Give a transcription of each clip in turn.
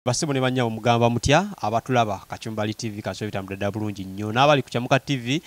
Bassebo ne bannyabo, mugamba mutya abatulaba Kachumbali TV? Kaso bitambula ddala bulungi nnyo n'abali ku Kyamuka TV.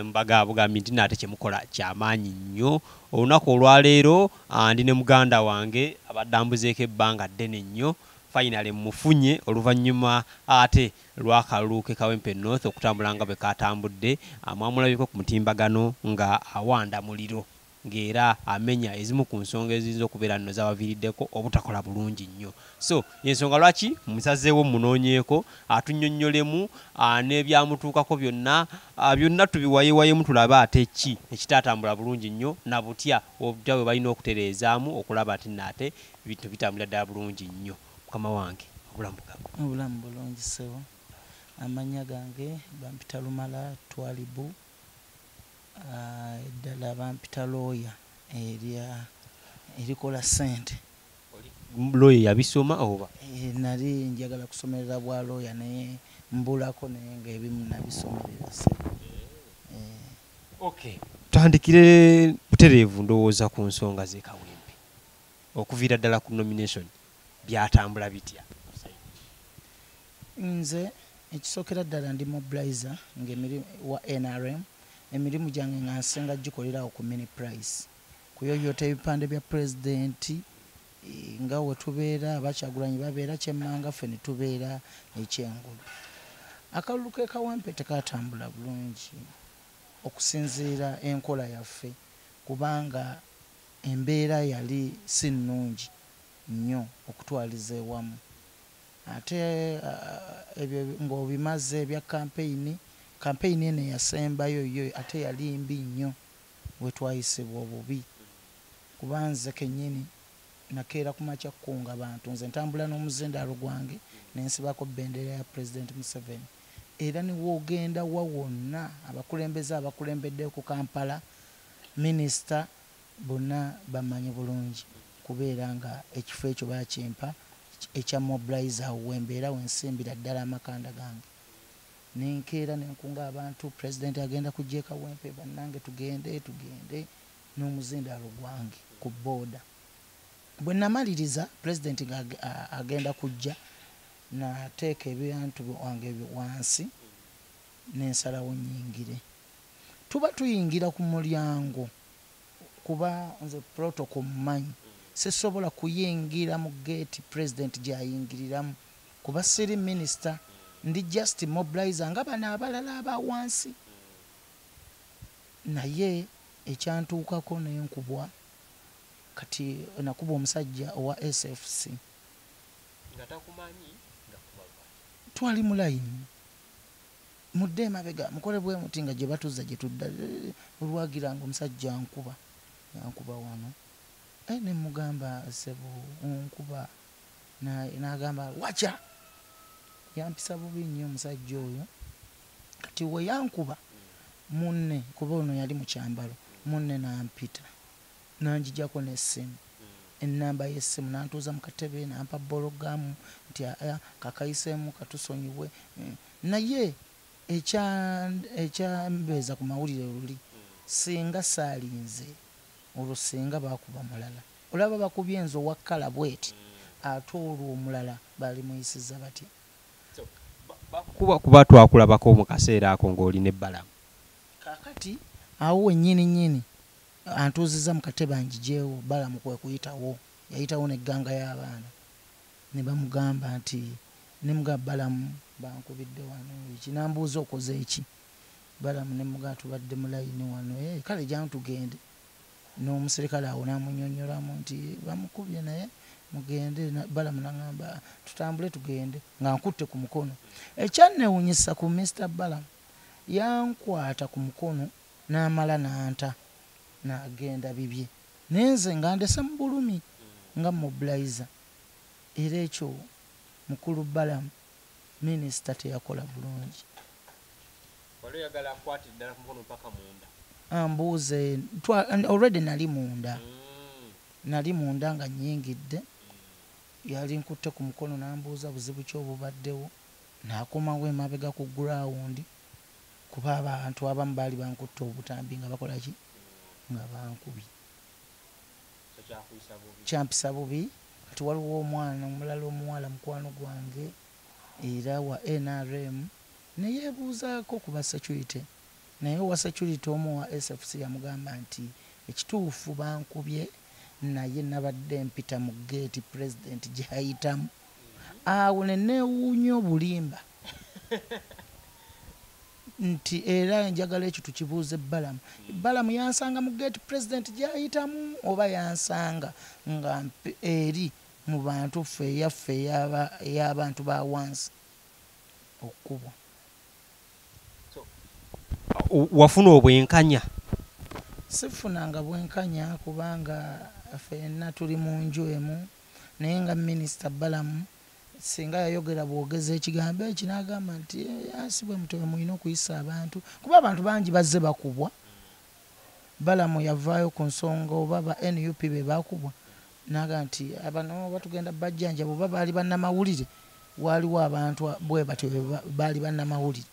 Mbaga bugambye nti naate kyemukola kyamaanyi nnyo. Olunaku olwaleero ndi ne muganda wange abadde ambuzeeko ebbanga ddene nnyo. Finally mufunye oluvannyuma ate lw'akalulu ke Kawempe North okutambula nga bwe katambudde. Mwamulabyeko ku mutimbagano nga awanda muliro ng'era amenya ezimu ku nsonga eziyinza okubeera nno zabaviiriddeko obutakola bulungi nnyo. So ensonga lwaki musazeewo munoonyeeko atunnyonnyolemu n'ebyamutuukako byonna, byonna tubiwayewayemu, tulabe ate ki ekitaatambula bulungi nnyo na butya obutya bwe balina okutereezaamu okulaba nti naate ebintu bitambulira ddala bulungi nnyo. Mukama wange, obulamu bugamba? Obulamu bulungi, ssebo. Amannya gange bampita Lumala Twalibu. Eddala bampita looya erya erikola ssente. Looya yabisoma oba? Nali njagala kusomerera bwa looya naye mbulako, naye ng'ebimu nabisomerera, ssebo. Okay, tutandikire butereevu ndowooza ku nsonga z'e Kawempe. Okuviira ddala ku nomination, byatambula bitya? Nze ekisookera ddala ndi mobilizer ng'emirimu wa NRM. Emirimu gyange nga nsinga gikolerawo ku Mini Price, kuyoyota ebipande bya pulezidenti, nga we tubeera abakyagulanyi babeera kyemmanga, ffe ne tubeera ekyengulu. Akalulu k'e Kawempe tekatambula bulungi okusinziira enkola yaffe, kubanga embeera yali si nnungi nnyo okutwaliza ewamu. Ate ebyo ng'obimaze ebya kampeyini, kampeyini eno eyasembayo yo ate yali mbi nnyo, we twayisibwa obubi, kuba nze kennyini nakeera ku makya kukunga bantu. Nze ntambula n'omuzindaalo gwange nensibako bendera ya Pulezidenti Museveni, era newoogenda wa wonna abakulembeze abakulembedde ku Kampala, minisita, bonna bamanyi bulungi kubeera nga ekifo ekyo bakimpa ekya mobilizer. Awo wembeera, wensimbira ddala amakanda gange. Nenkeera nenkunga abantu, pulezidenti agenda kujja e Kawempe, bannange tugende, tugende n'omuzindaalo gwange ku booda. Bwe namaliriza, pulezidenti nga agenda kujja, nateeka ebintu wange wansi nensalawo nyingire. Tuba tuyingira ku mulyango, kuba nze protocol mumanyi, sisobola kuyingira mu geeti pulezidenti gyayingiriramu, kuba siri minisita, ndi just mobilizer nga bano abalala aba wansi. Naye ekyantuukako nenkubwa. Kati nakuba omusajja owa SFC. Nga takumanyi nga twali mu layini, mudde emabega mukole bwe muti, nga gye batuzza gye tudda. Olwagira nga omusajja nkuba, yankuba wano. Ne mugamba, "Sebo, onkuba." N'agamba, "Wacha." Yampisa bubi nnyo omusajja oyo. Kati we yankuba, munne, kuba ono yali mu kyambalo, munne n'ampita nanjijako n'essimu, ennamba y'essimu, nantuuza mu katebe, nampa bologamu nti, "Aya, kakayiseemu, katusonyiwe." Naye ekyambeeza ku mawulire luli, singa saalinze olwo, singa bakuba mulala. Olaba bakubye nze owakkala bweti, ate olwo omulala baali muyisiza batya? Kuba kuba twakulabako mu kaseera ako ng'oli ne Balamu. Kaakati awo wennyini nnyini antuuziza mu katebe anjijeewo, Balamu kwe kuyitawo, yayitawo n'egganga y'abaana ne bamugamba nti, nemugamba, "Balamu, bankubidde wano eki." Nambuuza, "Okoze eki, Balamu?" Nemugamba, "Tubadde mu layini wano." "Kale jangu tugende." N'omuserikale awo n'amunyonnyolamu nti bamukubye, naye mugende. Balamu naŋamba tutambule tugende nga nkutte ku mukono. Ekyannewunyisa ku Mr Balamu, yankwata ku mukono n'amala n'anta n'agenda bibye, naye nze nga ndese mu bulumi nga mobilizer. Era ekyo mukulu Balamu minisita teyakola bulungi. Wali oyagala akwate ddala ku mukono mpaka munda? Ambuuze already nali munda. Nali munda nga nnyingidde, yali nkutte ku mukono, n'ambuuza buzibu ki obubaddewo, n'akomawo emabega ku ground, kuba abantu abamu baali bankutte obutambi nga bakola ki, nga bankubye. Kyampisa bubi. Kati waliwo omwana omulala omuwala mukwano gwange era wa NRM, neyeebuuzaako ku ba security, naye owa security omu wa SFC yamugamba nti ekituufu bankubye, naye nabadde mpita mu geeti pulezidenti gy'ayitamu. Awo ne neewuunya obulimba nti era njagala ekyo tukibuuze Balamu. Balamu yansanga mu geeti pulezidenti gy'ayitamu oba yansanga nga eri mu bantu ffe eyaffe ey'abantu ba wansi okukubwa. Wafuna obwenkanya? Sifunanga bwenkanya kubanga ffenna tuli mu nju emu, naye nga minisita Balamu singa yayogera bwogeza ekigambo ekyo n'agamba nti asi bwe mutyo mulina okuyisa abantu, kuba abantu bangi bazze bakubwa. Balamu yavaayo ku nsonga oba ba NUP be bakubwa, n'agamba nti abano batugenda bajjanjaba oba baali bannamawulire, waaliwo abantu bwe batyo baali bannamawulire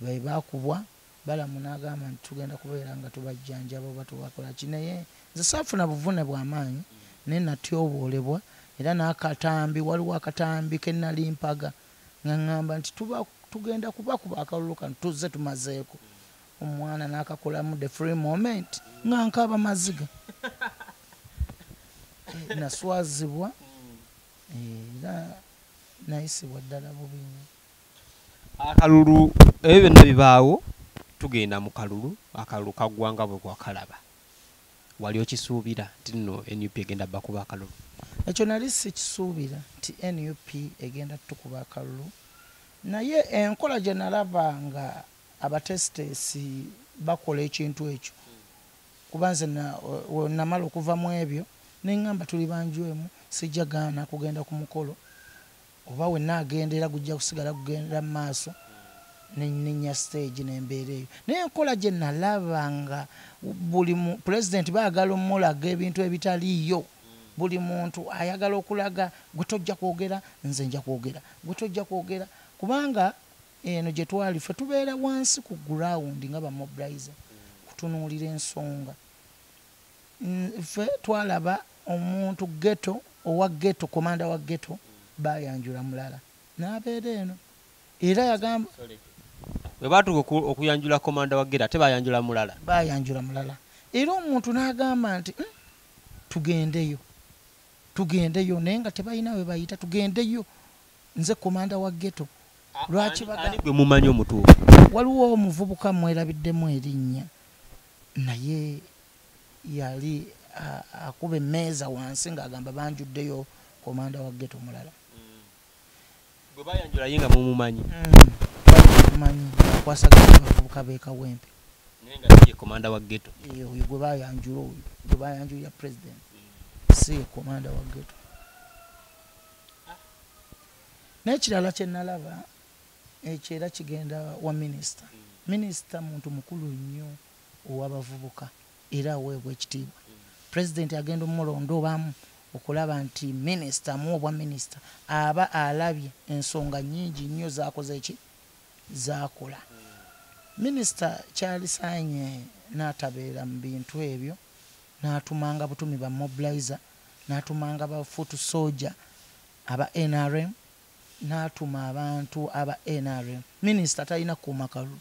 be bakubwa. Balamu n'agamba nti tugenda kubeera nga tubajjanjaba oba tubakola ki, naye nze saafuna buvune bw'amaanyi, naye natyoboolebwa. Era n'akatambi, waliwo akatambi ke nali mpaga nga ŋŋamba nti tugenda kubakuba akalulu kano tuzze tumazeeko. Omwana n'akakolamu the free moment nga nkaaba maziga. Naswazibwa era nayisibwa ddala bubi nnyo. Akalulu ebyo byonna bibaawo, tugenda mu kalulu, akalulu kaggwanga bwe gwakalaba. Wali okisuubira nti nno NUP egenda bakuba akalulu? Ekyo nali sikisuubira nti NUP egenda tukuba akalulu, naye enkola gye nalaba nga abatesiteesi bakola ekintu ekyo, kuba nze namala okuva mu ebyo ne ŋŋamba tuli banju emu, sijja gaana kugenda ku mukolo, oba wenna agenda era gujja kusigala kugenda mu maaso, nenninya stage n'embeera eyo. Naye enkola gye nalaba nga buli pulezidenti baagala omulaga ebintu ebitaliiyo, buli muntu ayagala okulaga gwe tojja kwogera, nze nja kwogera, gwe tojja kwogera, kubanga eno gye twali ffe tubeera wansi ku ground nga ba mobilizer kutunuulira ensonga. Ffe twalaba omuntu ghetto, owa ghetto, komanda wa ghetto bayanjula mulala n'abeera eno, era yagamba bwe baatuuka okuyanjula komanda wa ghetto ate bayanjula mulala, bayanjula mulala, era omuntu n'agamba nti tugendeyo, tugendeyo, naye nga tebalina we bayita, tugendeyo, nze komanda wa ghetto. Lwaki ani gwe mumanyi omutuufu? Waliwo omuvubuka mwerabiddemu erinnya, naye yali akuba emmeeza wansi ng'agamba banjuddeyo komanda wa ghetto mulala. Gwe bayanjula ye nga mumumanyi? Mumanyi, akwasaganya abavubuka b'e Kawempe. Naye nga si ye komanda wa ghetto. Oyo gwe bayanjula, oyo gwe bayanjulira pulezidenti si ye komanda wa ghetto. N'ekirala kye nalaba ekyo era kigenda wa minisita. Minisita muntu mukulu nnyo ow'abavubuka era aweebwa ekitiibwa. Pulezidenti agenda omulonda obamu okulaba nti minisita amuwa obwa minisita aba alabye ensonga nnyingi nnyo z'akoze ki z'akola. Minisita kyalisaanye n'atabeera mu bintu ebyo, n'atumanga butumi ba mobilizer, n'atumanga ba foot soldier aba NRM, n'atuma abantu aba NRM. Minisita talina kukuuma kalulu.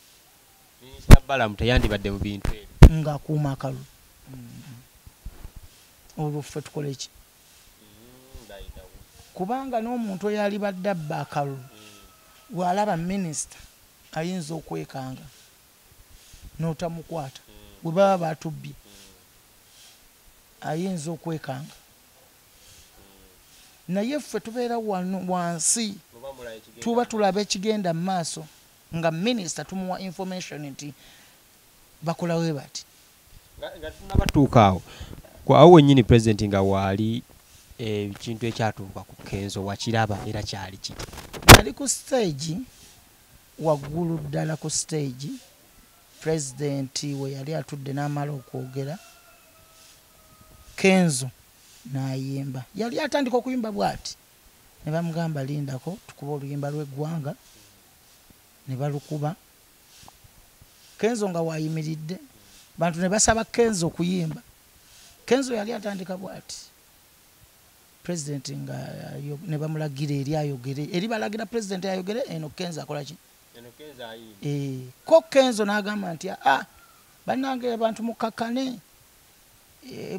Minisita Balamu teyandibadde mu bintu ebyo ng'akuuma akalulu. Olwo ffe tukole ki? Kubanga n'omuntu eyalibadde abba akalulu bw'alaba minisita ayinza okwekanga n'otamukwata, bwe baba batubbye ayinza okwekanga, naye ffe tubeera wano wansi tuba tulaba ekigenda mu maaso nga minisita tumuwa information nti bakola we bati. Nga tunnabatuuka awo, awo wennyini pulezidenti nga waali ekintu ekyatuuka ku Kenzo wakiraba era kyali kiti? Nali ku stage waggulu ddala ku stage, pulezidenti we yali atudde n'amala okwogera, Kenzo n'ayimba. Yali atandika okuyimba bw'ati, ne bamugamba lindako tukuba oluyimba lw'eggwanga, ne balukuba. Kenzo nga wayimiridde, bantu ne basaba Kenzo okuyimba. Kenzo yali atandika bw'ati, President nga ne bamulagira eri ayogere, eri balagira president ayogere, eno Kenzo akola ki? Eno Kenzo ayimba. Ko Kenzo n'agamba nti bannange abantu mukakkane,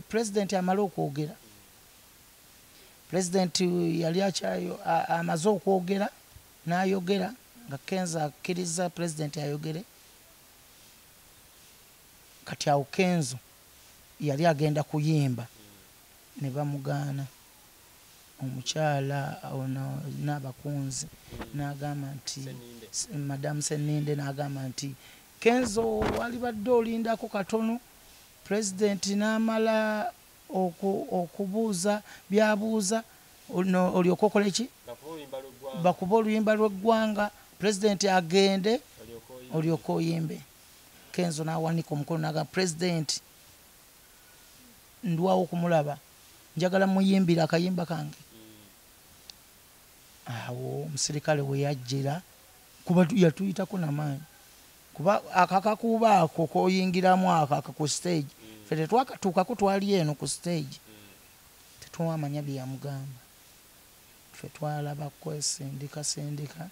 president amale okwogera. President yali akyayo amaze okwogera n'ayogera nga Kenzo akkiriza president ayogere. Kati awo Kenzo yali agenda kuyimba ne bamugaana. Omukyala ono n'abakunzi n'agamba nti Madam Seninde n'agamba nti Kenzo walibadde olindako katono president n'amala okubuuza byabuuza olyoka okole ki? Bakuba oluyimba lw'eggwanga, president agende olyoka oyimbe. Kenzo n'awanika omukono n'agamba president ndwawo okumulaba, njagala muyimbire akayimba kange. Awo omusirikale we yajjira kuba yatuyitako namaanyi, kuba akakakuba ako koyingiramu ako ku stage, ffe tetwakatuukako, twali eno ku stage, tetwamanya bye yamugamba. Ffe twalaba kwesindika sindika,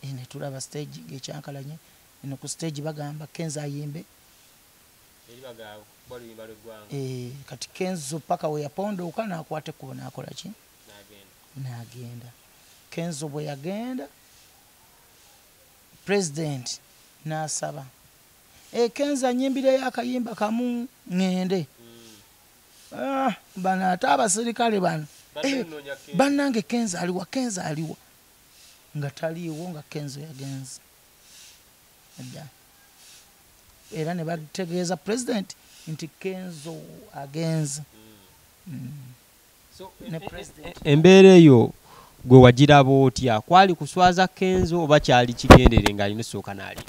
ne tulaba stage ng'ekyankalanye. Eno ku stage bagamba Kenzo ayimbe, kati Kenzo paka we yapondooka n'akwata ekkubo n'akola ki? N'agenda. Kenzo bwe yagenda, president n'asaba, Kenzo annyimbireyo akayimba kamu ŋŋende. Bano ate abasirikale bano bannange Kenzo aliwa, Kenzo aliwa, nga taliiwo, nga Kenzo yagenze dda. Era ne bategeeza president nti Kenzo agenze. Ne president Embeera eyo gwe wagiraba otya? Kwali kuswaza Kenzo oba kyali kigendere ng'alina osooka n'alina?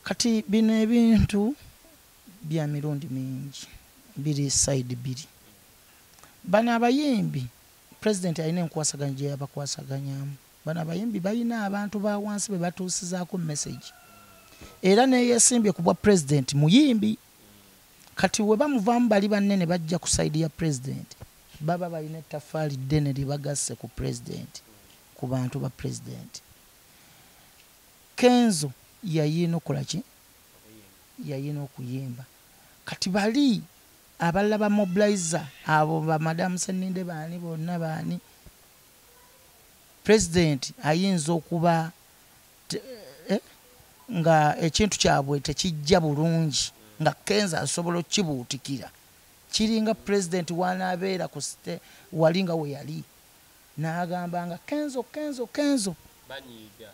Kati bino ebintu bya mirundi mingi, biri side bbiri. Bano abayimbi president alina enkwasaganya gye yabakwasaganyamu. Bano abayimbi balina abantu ba wansi be batuusizaako message, era neyeesimbye ku bwa president muyimbi. Kati we bamuvaamu bali bannene bajja ku side ya president, baba balina ettaffaali ddene lye bagasse ku president, ku bantu ba president. Kenzo yayina okukola ki? Yayina okuyimba. Kati bali abalala ba mobilizer abo ba Madam Seninde baani bonna baani, president ayinza okuba nga ekintu kyabwe tekijja bulungi, nga Kenzo asobola okukibuutikira. Kiringa president wanaabeera ku wali nga we yali n'agamba nga Kenzo Kenzo Kenzo,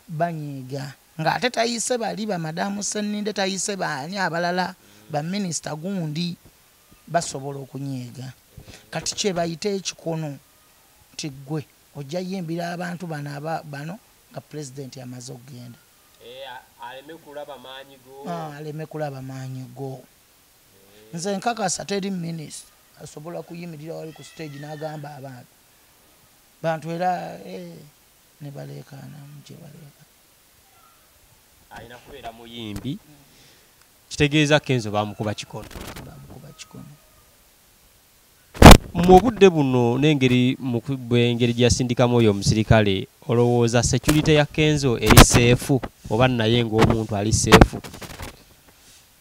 banyiiga, ng'ate tayise bali ba Madam Seninde, tayise baani abalala ba minisita gundi, basobola okunyiiga. Kati kye bayita ekikono nti ggwe ojja yimbira abantu bano bano nga president amaze okugenda, aleme kulaba maanyi go. Aleme kulaba maanyi go. Nze nkakasa teri minisita asobola kuyimirira wali ku stage n'agamba abantu bantu era ne baleekaana gye baleeka. Alina kubeera muyimbi, kitegeeza Kenzo bamukuba kikono. Bamukuba kikono. Mu budde buno n'engeri engeri gye yasindikamu oyo omusirikale, olowooza security ya Kenzo eri safe oba naye ng'omuntu ali safe?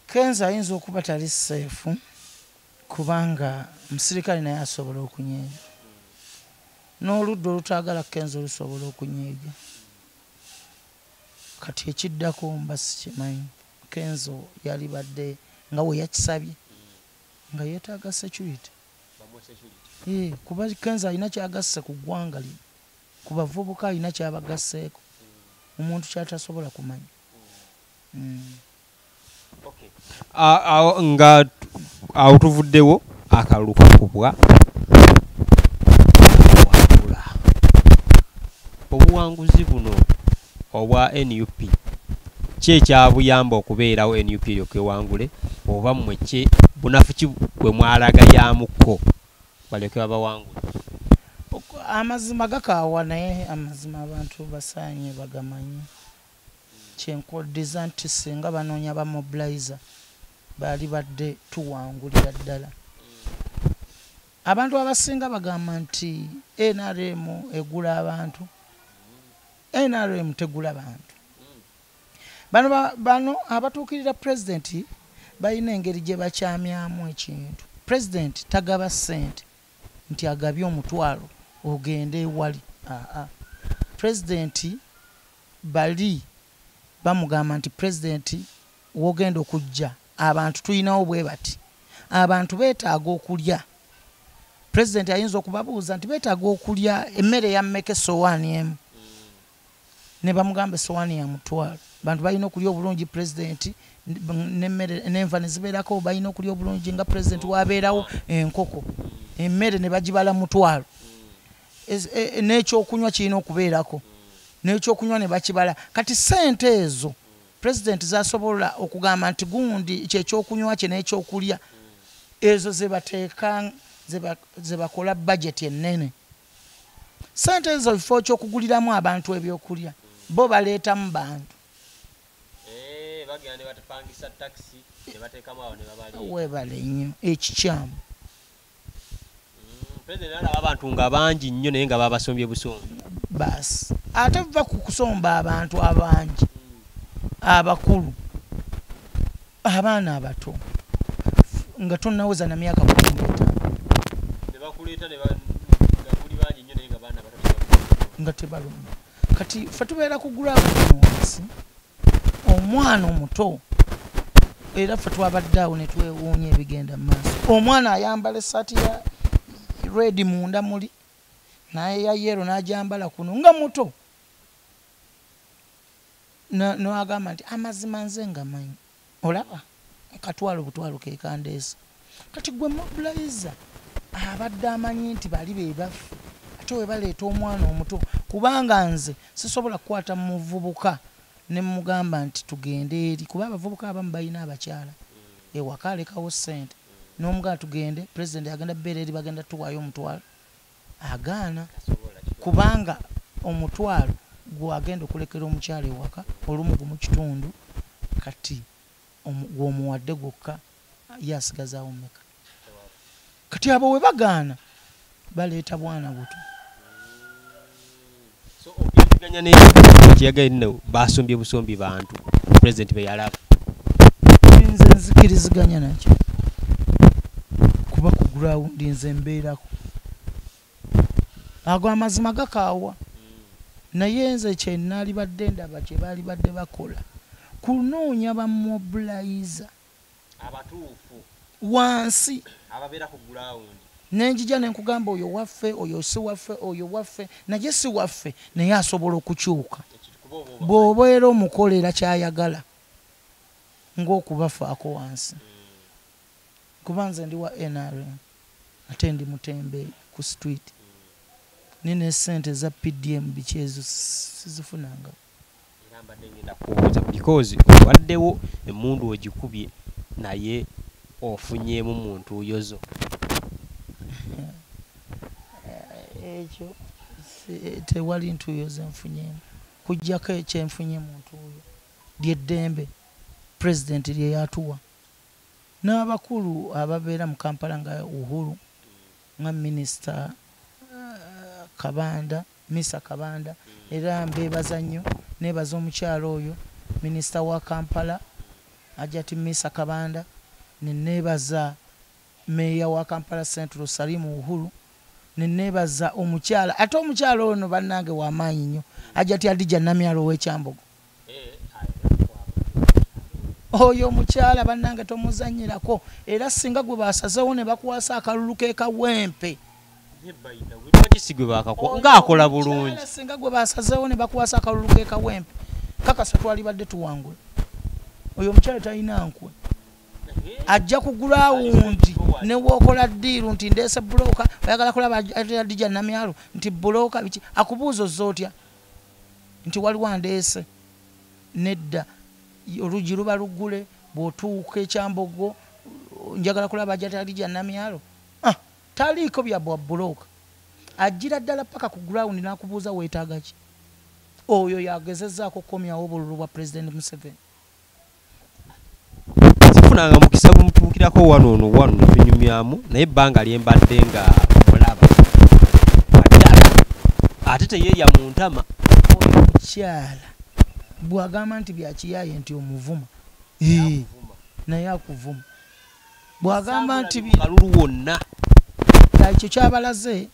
Kenzo ayinza okuba tali safe, kubanga omusirikale naye asobola okunyiiga, n'oludda olutaagala Kenzo lusobola okunyiiga. Kati ekiddako mba sikimanyi. Kenzo yalibadde nga we yakisabye nga yeetaaga security, kuba Kenzo alina kyagasse ku ggwanga lino, ku bavubuka alina kyabagasseeko omuntu kyatasobola kumanya. Nga awo tuvuddewo, akalulu kakubwa wangula. Obuwanguzi buno obwa NUP ki ekyabuyamba okubeerawo NUP eryoke ewangule, oba mmwe ki bunafu ki bwe mwalagayaamukko balyoke babawangule? Amazima gakaawa, naye amazima abantu basaanye bagamanye. Kyenkoddiza nti singa banoonya ba mobilizer baali badde tuwangulira ddala. Abantu abasinga bagamba nti NRM egula abantu. NRM tegula bantu. Bano abatuukirira pulezidenti balina engeri gye bakyamyamu ekintu. Pulezidenti tagaba ssente nti agabye omutwalo ogende ewali. Aa, pulezidenti bali bamugamba nti pulezidenti wogenda okujja abantu tulinawo bwe bati, abantu beetaaga okulya. Pulezidenti ayinza okubabuuza nti beetaaga okulya emmere ya mmeka essowaani emu, ne bamugamba essowaani ya mutwalo. Bantu balina okulya obulungi pulezidenti, n'emmere n'enva ne zibeerako, balina okulya obulungi nga pulezidenti wabeerawo, enkoko emmere ne bagibala mutwalo, n'ekyokunywa kirina okubeerako, n'ekyokunywa ne bakibala. Kati ssente ezo pulezidenti zasobola okugamba nti gundi kyekyokunywa kye n'ekyokulya, ezo zebateeka zebakola bajeti ennene. Ssente ezo bifo kyokuguliramu abantu ebyokulya, bo baleetamu bantu. Bagenda ne batupangisa takisi ne bateekamu awo ne babaleeta. Weebale nnyo, ekikyamu. Pulezidenti n'alaba abantu nga bangi nnyo naye nga babasombye busombi. Baasi ate va ku kusomba abantu abangi, abakulu, abaana abato nga tonnaweza na myaka 15. Ne bakuleeta ne nga muli bangi nnyo naye nga baana bato tebalumba. Nga tebalumba. Kati ffe tubeera ku ground wansi, omwana omuto, era ffe twabadde awo ne twewuunya ebigenda mu maaso. Omwana ayambala essaati ya red munda muli, naye ya yellow n'agyambala kuno nga muto. N'agamba nti amazima nze nga manyi, olaba katwalo butwalo ke kandeesa. Kati gwe mobilizer abadde amanyi nti bali be baffe, ate we baleeta omwana omuto, kubanga nze sisobola kukwata muvubuka ne mugamba nti tugende eri, kuba abavubuka abamu balina abakyala ewaka alekawo ssente, n'omugamba tugende, pulezidenti agenda bbeera eri bagenda tuwaayo omutwalo, agaana, kubanga omutwalo gwagenda okulekera omukyala ewaka olumu gumu kitundu, kati gw'omuwadde gwokka ye asigazaawo mmeka? Kati abo we bagaana baleeta bwana buto. So okkiriziganya n'ekiyagala nno basombye busombi bantu pulezidenti be yalaba. Nze nzikiriziganya nakyo, kuba ku ground nze mbeerako. Ago amazima gakaawa, naye nze kye naalibadde ndaba kye baalibadde bakola kunoonya ba mobilizer abatuufu wansi ababeera ku ground. Nenjija ne nkugamba oyo waffe, oyo si waffe, oyo waffe, naye si waffe, naye asobola okukyuka bw'obeera omukolera ky'ayagala ng'okubafaako wansi. Kuba nze ndi wa NRM ate ndi mutembe ku street, nina essente za PDM biki ezo sizifunanga. Era mbadde ngenda kubuuza because obaddewo emmundu ogikubye naye ofunyeemu mu ntuuyo zo. Ekyo tewali ntuuyo ze nfunyeemu, kuggyako ekyenfunye mu ntuuyo ly'eddembe pulezidenti lye yatuwa n'abakulu ababeera mu Kampala nga Uhuru, nga minisita Kabanda, Misa Kabanda, era mbeebaza nnyo, neebaza omukyala oyo minisita wa Kampala Hajjati Misa Kabanda, ne neebaza meeya wa Kampala Central Salimu Uhuru, ne neebaza omukyala, ate omukyala ono bannange w'amaanyi nnyo, Hajjati Hadija Namyalo ow'Ekyambogo. Oyo omukyala bannange tomuzannyirako, era singa gwe basazeewo ne bakwasa akalulu ke Kawempe. Lwaki gwe bakakwa ng'akola bulungi? Singa gwe basazeewo ne bakwasa akalulu ke Kawempe, kakasa twalibadde tuwangula. Oyo omukyala talina nkwe, ajja ku ground ne w'okola ddiiru nti ndeese bbulooka, oyagala kulaba Hadija Namyalo nti bbulooka biki, akubuuza ozze otya nti waliwo andeese, nedda oluggi luba luggule, bw'otuuka Ekyambogo njagala kulaba Hadija Namyalo, taliiko bya bwa bbulooka, ajjira ddala paka ku ground n'akubuuza weetaaga ki. Oyo yagezezzaako okukomyawo obululu bwa Pulezidenti Museveni. Sifunanga mukisa gumutuukirako wano ono wano ne tunyumyamu, naye ebbanga lye mbadde nga mulaba waddala ate teyeerya mu ntama. Oyo mukyala bw'agamba nti byakiyaye nti omuvuma, naye akuvuma. Bw'agamba nti kalulu wonna ekyo kyabalaze.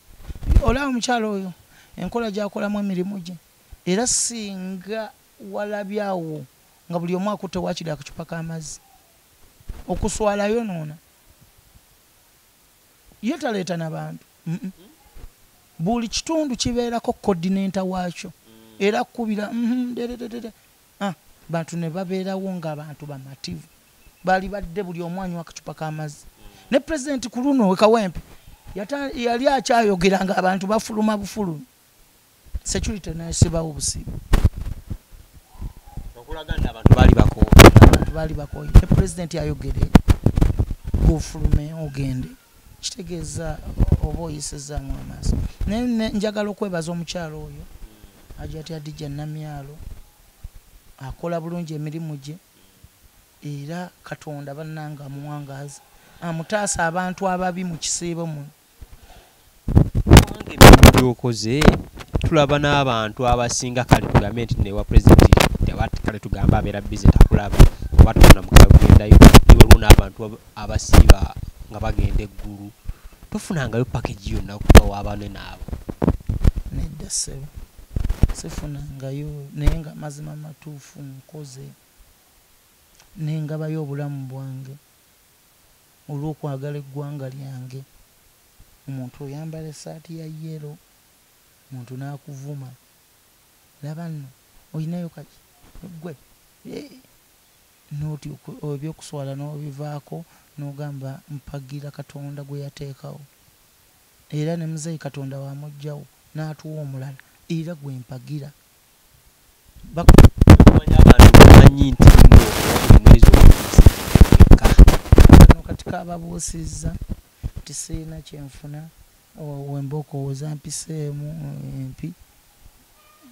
Olaba omukyala oyo enkola gy'akolamu emirimu gye, era singa walabyawo nga buli omu akutte waakiri akacupa k'amazzi okuswala yonoona. Ye taleeta n'abantu, buli kitundu kibeerako coordinator waakyo, era akkubira bantu ne babeerawo ng'abantu bamativu, baali badde buli omu anywa akacupa k'amazzi. Ne pulezidenti ku luno e Kawempe yali akyayogera ng'abantu bafuluma bufulumi, security nesibawo busibu okulaga nti abantu baali bakooye. Abantu baali bakooye. Ne pulezidenti ayogere gofulume ogende, kitegeeza oba oyisizaamu amaaso. Naye njagala okwebaza omukyalo oyo Hajati Hadija Namyalo, akola bulungi emirimu gye, era Katonda bannange amuwangaaza, amutaasa abantu ababi mu kisiibo muno. Kubanga emirimu gy'okoze tulaba n'abantu abasinga, kale tugambe nti newa pulezidenti kale tugambe abeera bize takulaba oba tofuna mukisa kugendayo, naye waliwo n'abantu abasiiba nga bagenda eggulu, tofunangayo package yonna okuva w'abanene abo? Nedda ssebo, sifunangayo, naye nga amazima matuufu nkoze nengabayo obulamu bwange olw'okwagala eggwanga lyange. Omuntu oyambala essaati ya yero, omuntu n'akuvuma, laba nno olinayo kaki gwe n'oti ebyokuswala n'obivaako n'ogamba mpagira Katonda gwe yateekawo, era ne muzeeyi Katonda wamuggyawo n'atuwa omulala, era gwe mpagira. Okumanya abantu bamanyi nti nno buli mwezi okuka. Kano kati kababuusizza nti sirina kyenfuna, wemba okowooza mpiseemu empi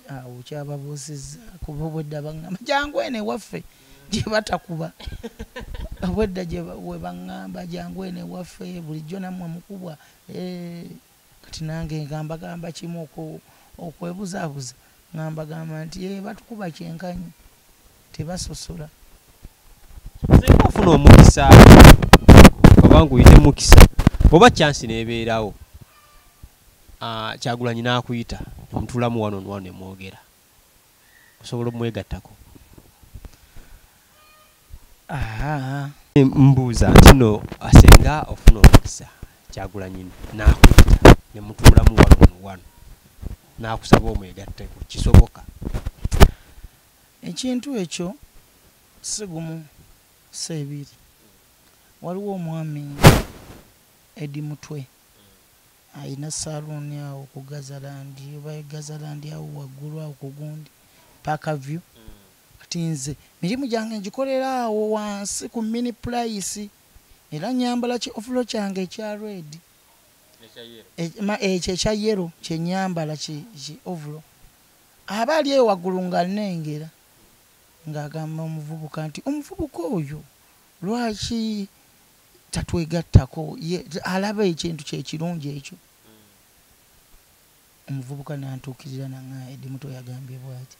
awo kyababuusizza, kuba obwedda baŋŋamba jangu eno ewaffe gye batakuba, obwedda we baŋŋamba jangu eno ewaffe bulijjo nammwe mukubwa. Kati nange ngambagamba kimu okwebuzaabuza, ngambagamba nti batukuba kyenkanyi tebasosola. Singa ofuna omukisa oba nguyite mukisa oba chance n'ebeerawo, Kyagulanyi n'akuyita nemutuulamu wano wano ne mwogera, osobola omwegattako? Mbuuza nti nno singa ofuna omukisa Kyagulanyi n'akuyita ne mutuulamu wano wano n'akusaba omwegatteko, kisoboka? Ekintu ekyo si gumu si ebiri. Waliwo omwami Eddie Mutwe ayina saluuni awo ku Gazaland, oba Gazaland awo waggulu awo ku gundi Park View. Kati nze mirimu gyange ngikolera awo wansi ku mini price, era nyambala ki ovulo kyange ekya red, ekyo ekya yellow kye nyambala ki ovulo. Aba ali eyo waggulu nga nnengera ng'agamba omuvubuka nti omuvubuka oyo lwaki tatwegattako, ye alaba ekintu kyekirungi ekyo. Omuvubuka n'antuukirira naŋŋamba Eddie Mutwe yagambye bw'ati.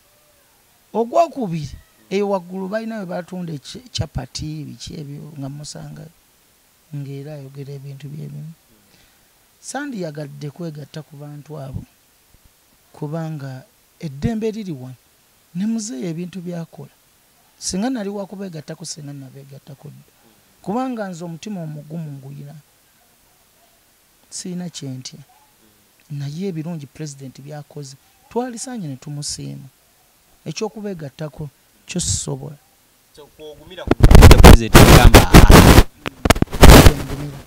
Ogwokubiri eyo waggulu balina we batunda chapati biki ebyo nga musangayo ng'era ayogera ebintu byebimu. Sandiyagadde kwegatta ku bantu abo kubanga eddembe liri wano ne muzeeyi ebintu by'akola. Singa nali wakubeegattako singa nabeegattako dda, kubanga nze omutima omugumu nguyina, sirina kyentya, naye ebirungi pulezidenti by'akoze twalisaanye ne tumusiima. Ekyokubeegattako kyo sisobola. Kwogumira ku pulezidenti yagamba. Ngumira.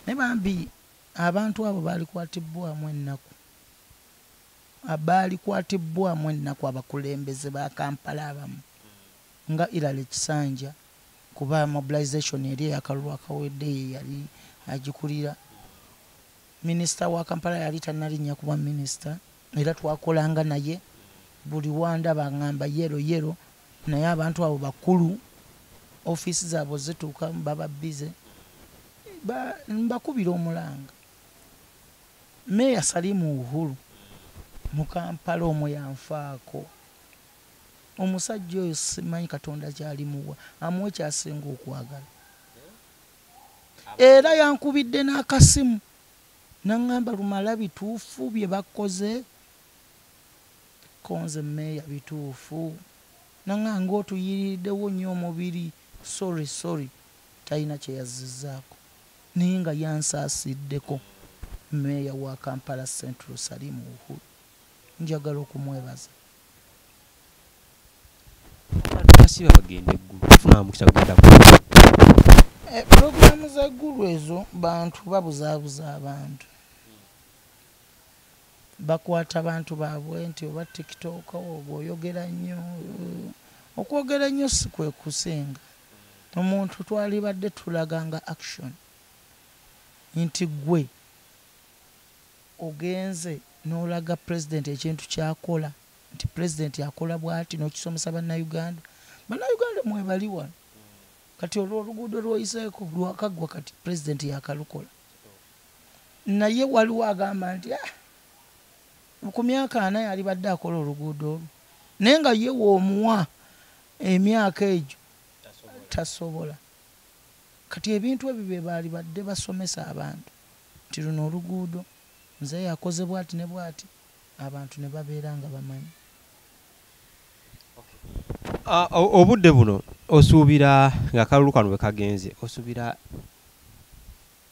Naye bambi abantu abo baalikwatibwamu ennaku, baalikwatibwamu ennaku abakulembeze ba Kampala abamu nga Ilala Kisanja, kuba mobilization eri eyakalulu akawedde ye yali agikulira. Minisita wa Kampala yali tannalinnya kuba minisita, era twakolanga naye buli wandaba ngamba yero yero, naye abantu abo bakulu Ofiisi zaabwe zituuka baba bize, mbakubira omulanga. Meeya Salimu Uhuru mu Kampala omwo yanfaako. Omusajja oyo simanyi Katonda kyalimuwa, amuwe kyasinga okwagala. Era yankubidde n'akasimu naŋŋamba, Lumala bituufu bye bakoze? Konze meeya bituufu. Naŋŋamba ng'otuyiriddewo nnyo omubiri, sorry sorry, talina kye yazizzaako, naye nga yansaasiddeko. Meeya wa Kampala Central Salimu Uhuru njagala okumwebaza. Basiba bagenda eggulu, bafuna mukisa kugenda ggulu. Pulogulaamu z'eggulu ezo bantu babuzaabuza abantu, bakwata bantu baabwe nti oba TikTok oba oyogera nnyo. Okwogera ennyo si kwe kusinga. Omuntu twalibadde tulaganga action nti gwe ogenze n'olaga pulezidenti ekintu kyakola, nti pulezidenti akola bw'ati, n'okisomesa Bannayuganda. Bannayuganda mwebali wano kati, olwo oluguudo lwoyiseeko lwakaggwa, kati pulezidenti yakalukola. Naye waliwo agamba nti ah, ku myaka 40 yalibadde akola oluguudo olwo, naye nga ye w'omuwa emyaka egyo tasobola. Kati ebintu ebyo bye baali badde basomesa abantu nti luno oluguudo nze yakoze bwati ne bwati, abantu ne babeera nga bamanyi. Obudde buno osuubira nga kalulu kano bwe kagenze, osuubira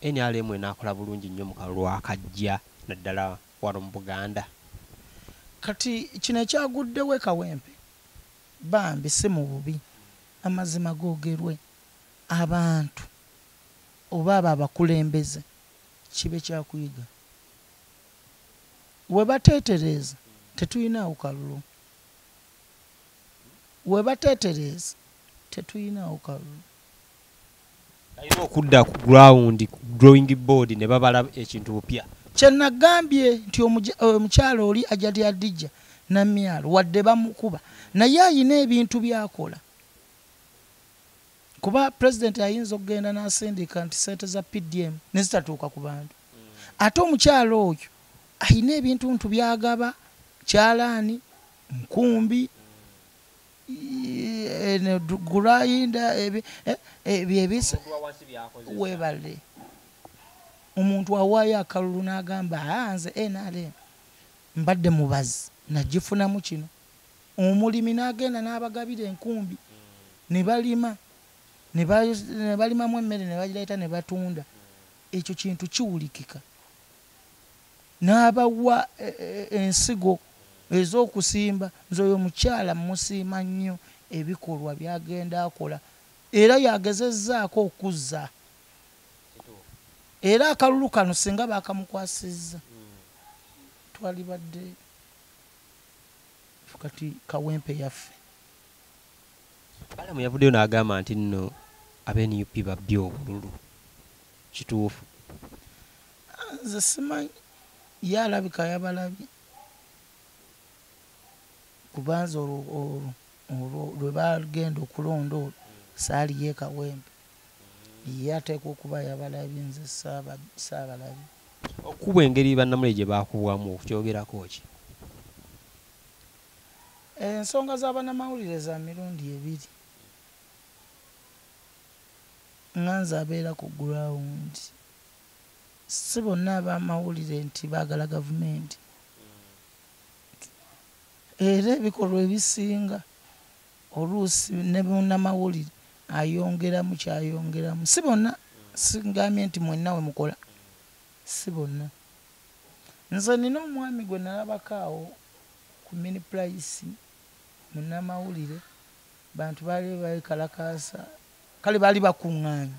NRM enaakola bulungi nnyo mu kalulu akajja, naddala wano mu Buganda? Kati kino ekyaguddewo e Kawempe, bambi si mu bubi, amazima googerwe, abantu oba abo abakulembeze kibe kyakuyiga. We bateetereeza tetuyinaawo kalulu, we bateetereeza tetuyinaawo kalulu. Balina okudda ku ground, ku drawing board, ne babala ekintu bupya. Kyenagambye nti omukyalo oli Ajati Adijja Namyalo, wadde bamukuba, naye ayina ebintu byakola, kuba pulezidenti ayinza okugenda n'asindika nti sente za PDM ne zitatuuka ku bantu. Ate omukyalo oyo ayina ebintu ntu byagaba, kyalaani, nkumbi, gurayinda, ebyo ebisa webale. Omuntu awaayo akalulu n'agamba, aa nze NRM mbadde mubazi nagifunamu kino. Omulimi n'agenda n'abagabira enkumbi ne balima, ne balimamu emmere ne bagireeta ne batunda. Ekyo kintu kiwulikika. N'abawa ensigo ez'okusimba. Nze oyo omukyala musiima nnyo ebikolwa by'agenda akola, era yagezezzaako okuzza. Era akalulu kano singa baakamukwasizza twalibadde kati Kawempe yaffe. Balamu yavuddeyo n'agamba nti nno abe NUP babbye obululu, kituufu? Nze simanyi, ye alabika yabalabye, kubanza olwo lwe bagenda okulonda olwo saaliyo e Kawempe, ye ateekwa okuba yabalabye, nze saabalabye. Okukubwa engeri bannamawulire gye baakubwamu okukyogerako ki? Ensonga z'abannamawulire za mirundi ebiri. Nga nze abeera ku ground, si bonna ab'amawulire nti baagala gavumenti, era ebikolwa ebisinga oluusi ne munnamawulire ayongeramu kyayongeramu. Si bonna, singambye nti mwenna we mukola, si bonna. Nze nina omwami gwe nalabako awo ku Mini Price, munnamawulire, bantu baali beekalakaasa, kale baali bakuŋŋaanye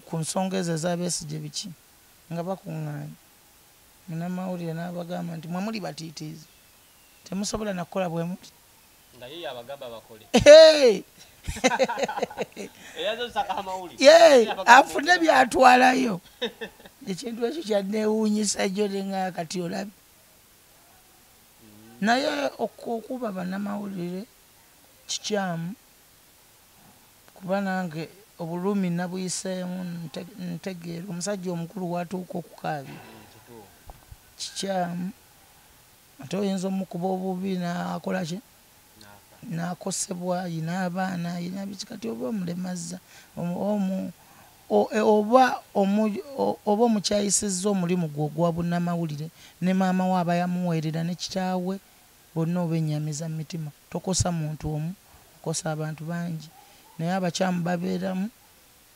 ku nsonga ezo eza Besigye biki, nga bakuŋŋaanye. Munnamawulire n'abagamba nti mwe muli batiitiizi, temusobola na kukola bwe muti. Nga ye yabagamba bakole. Afune byatwalayo. Ekintu ekyo kyanneewuunyisa jjo ne kati olabye. Naye okuba bannamawulire kikyamu. Kuba nange obulumi nabuyiseemu, ntegeera omusajja omukulu watuuka okukaabya kikyamu, ate oyinza omukuba obubi nakola ki, nakosebwa, yina abaana, yina biki, kati oba omulemazza oba omukyayisizza omulimu gwe ogwa bunnamawulire, ne maama we aba yamuweerera ne kitaawe, bonna oba ennyamiza mu mitima. Tokosa muntu omu, okosa abantu bangi. Naye abakyamu babeeramu,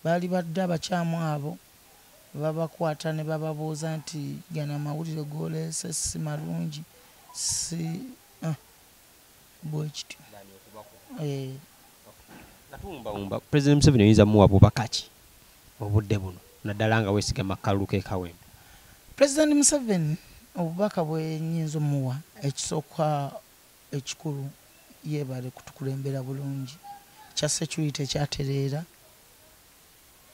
baali badde abakyamu abo babakwata ne bababuuza nti gano amawulire g'oleese si malungi, si bwe kityo. Nga tuwumbawumba, President Museveni oyinza muwa bubaka ki obudde buno, naddala nga weesigama akalulu k'e Kawempe? President Museveni obubaka bwe nnyinza omuwa, ekisooka ekikulu, yeebale kutukulembera bulungi. Kya security kyatereera,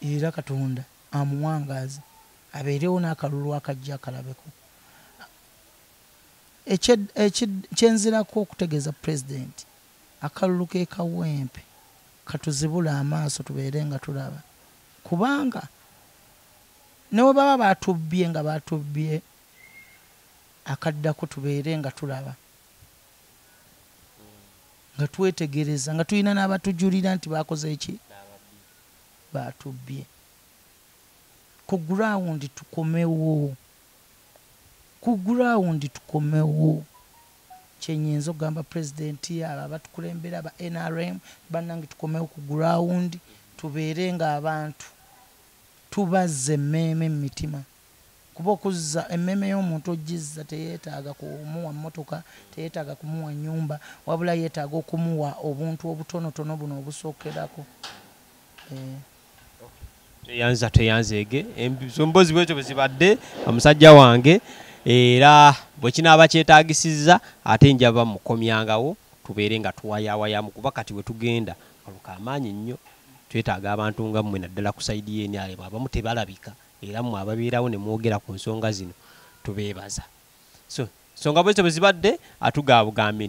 era Katonda amuwangaaze abeerewo n'akalulu akajja akalabeko. Kyenzirako okutegeeza Pulezidenti, akalulu k'e Kawempe katuzibule amaaso tubeere nga tulaba, kubanga ne bwe baba batubbye nga batubbye, akaddako tubeere nga tulaba, nga twetegereza, nga tulina n'abatujulira nti bakoze ki, batubbye. Ku ground tukomewo, ku ground tukomewo. Kyenyinza okugamba Pulezidenti, abo abatukulembera aba NRM, bannange tukomewo ku ground, tubeere ng'abantu tubazza emmeeme mu mitima. Kuba okuzza emmeeme y'omuntu ogizza teyeetaaga kumuwa mmotoka, teyeetaaga kumuwa nnyumba, wabula yeetaaga okumuwa obuntu obutonotono buno obusookerako. Tweyanza, tweyanzeege. Emboozi bwetyo bwe zibadde, omusajja wange, era bwe kinaaba kyetaagisizza ate njaba mukomyangawo tubeere nga tuwayaawayamu, kuba kati we tugenda kaluka amaanyi nnyo. Twetaaga abantu nga mmwe, naddala ku sayidi y'NRM, abamu tebalabika, era mmwe ababeerawo ne mwogera ku nsonga zino tubeebaza. So nsonga bwezityo bwe zibadde, atugaabugambye.